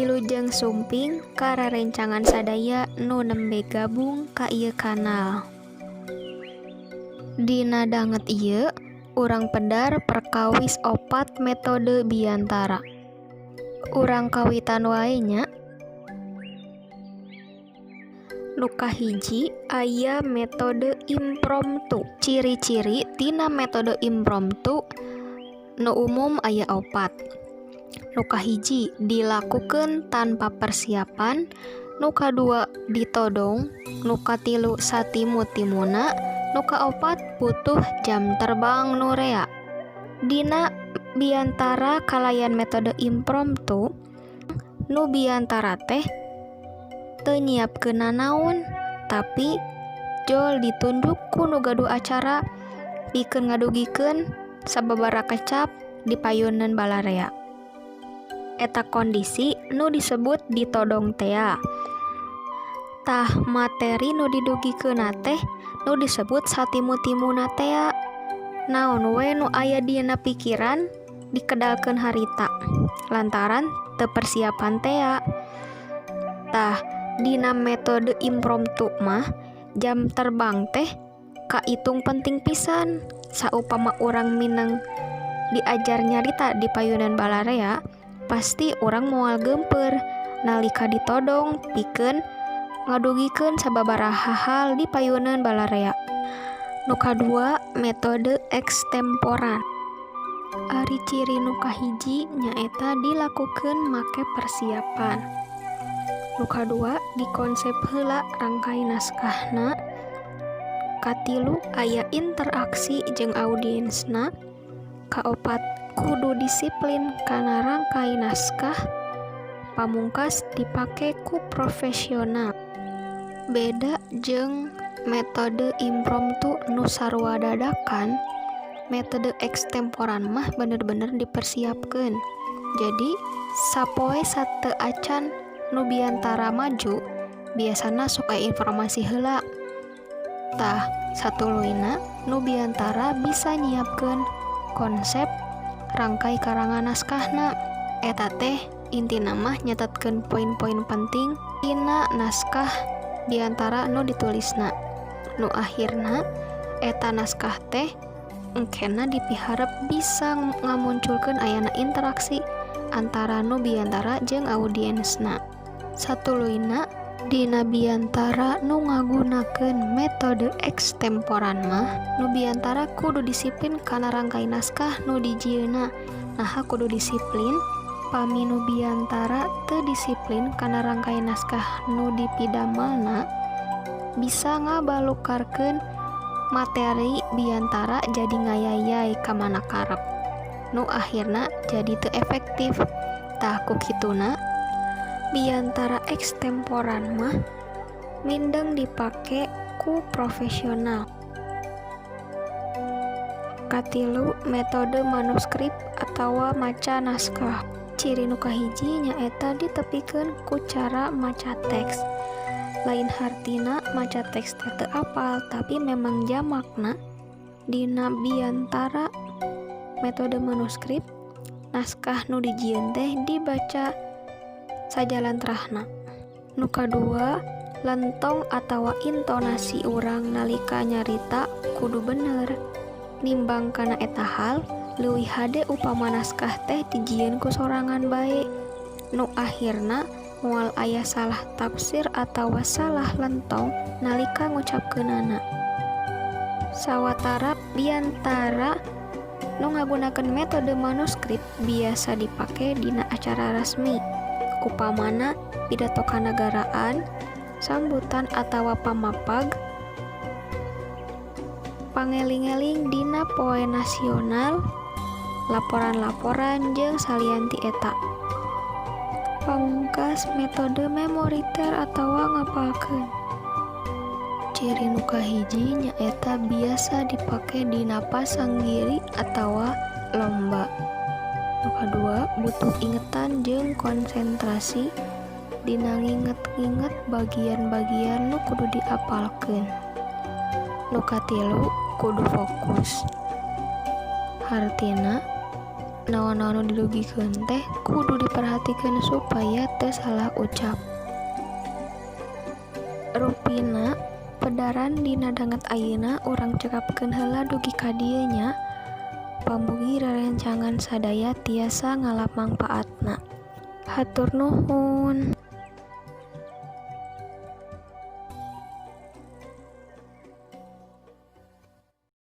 Wilujeng sumping ka rarencangan sadaya nu nembe gabung ka ieu kanal. Dina danget ieu, urang pedar perkawis opat metode biantara. Urang kawitan wae nya. Nu kahiji aya metode impromptu. Ciri-ciri tina metode impromptu nu umum aya opat. Nu kahiji dilakukeun tanpa persiapan, nu kadua ditodong, nu katilu satimu-timuna, nu kaopat butuh jam terbang nu rea. Dina biantara kalayan metode impromptu, nu biantara teh teu nyiapkeun nanaon, tapi jol ditunjuk ku nu gaduh acara pikeun ngadugikeun sababaraha kecap di payuneun balarea. Eta kondisi nu disebut ditodong tea. Tah, materi nu didugikeunna teh nu disebut satimu-timuna tea. Naon we nu aya dina pikiran dikedalkeun harita lantaran teu persiapan tea. Tah, dina metode impromptu mah jam terbang teh kaitung penting pisan. Saupama urang mineng diajar nyarita di payunan balarea, pasti urang moal geumpeur nalika ditodong pikeun ngadugikeun sababaraha hal di payuneun balarea. Nu kadua, metode ekstemporan. Ari ciri nu kahiji nyaeta dilakukeun make persiapan. Nu kadua, dikonsep heula rangkai naskahna. Katilu, aya interaksi jeung audiensna. Kaopat, kudu disiplin kana rangkai naskah. Pamungkas, dipake ku profesional. Beda jeung metode impromptu nu sarua dadakan, metode ekstemporan mah bener-bener dipersiapkeun. Jadi sapoe sateuacan nu biantara maju, biasana sok aya informasi heula. Tah, satuluyna nu biantara bisa nyiapkeun konsep rangkai karangan naskahna. Eta teh intina mah nyatetkeun poin-poin penting dina naskah biantara nu ditulisna. Nu akhirna eta naskah teh engkena dipiharep bisa ngamunculkeun ayana interaksi antara nu biantara jeung audiensna. Satuluyna, dina biantara nu ngagunakeun metode ekstemporan mah, nu biantara kudu disiplin kana rangkai naskah nu dijieunna. Naha kudu disiplin? Pami nu biantara teu disiplin kana rangkai naskah nu dipidamelna, bisa ngabalukarkeun materi biantara jadi ngayayay ka mana karep, nu akhirna jadi teu efektif. Tah, ku kituna biantara ekstemporan mah mindeng dipake ku profesional. Katilu, metode manuskrip atawa maca naskah. Ciri nu kahiji nyaeta ditepikeun ku cara maca teks. Lain hartina maca teks teh teu apal, tapi memang jamakna dina biantara metode manuskrip, naskah nu dijieun teh dibaca sajalantrahna. Nu kadua, lentong atawa intonasi urang nalika nyarita kudu bener. Nimbang kana eta hal, leuwih hade upama naskah teh dijieun ku sorangan bae, nu akhirna moal aya salah tafsir atawa salah lentong nalika ngucapkeunana. Sawatara biantara nu ngagunakeun metode manuskrip biasa dipake dina acara resmi, upamana pidato kanagaraan, sambutan atawa pamapag, pangeling-eling dina poe nasional, laporan-laporan jeung salian ti eta. Pamungkas, metode memoriter atawa ngapalkeun. Ciri nu kahiji nyaeta biasa dipake dina pasanggiri atawa lomba. Nu kadua, butuh ingetan jeung konsentrasi dina nginget-nginget bagian-bagian nu kudu diapalkeun. Nu katilu, kudu fokus. Hartina Naon-naon nu didugikeun teh kudu diperhatikeun supaya teu salah ucap. Rupina pedaran dina danget ayeuna urang cekapkeun heula dugi ka dieu nya. Pamugi rerencangan sadaya tiasa ngalap mangpaatna. Hatur nuhun.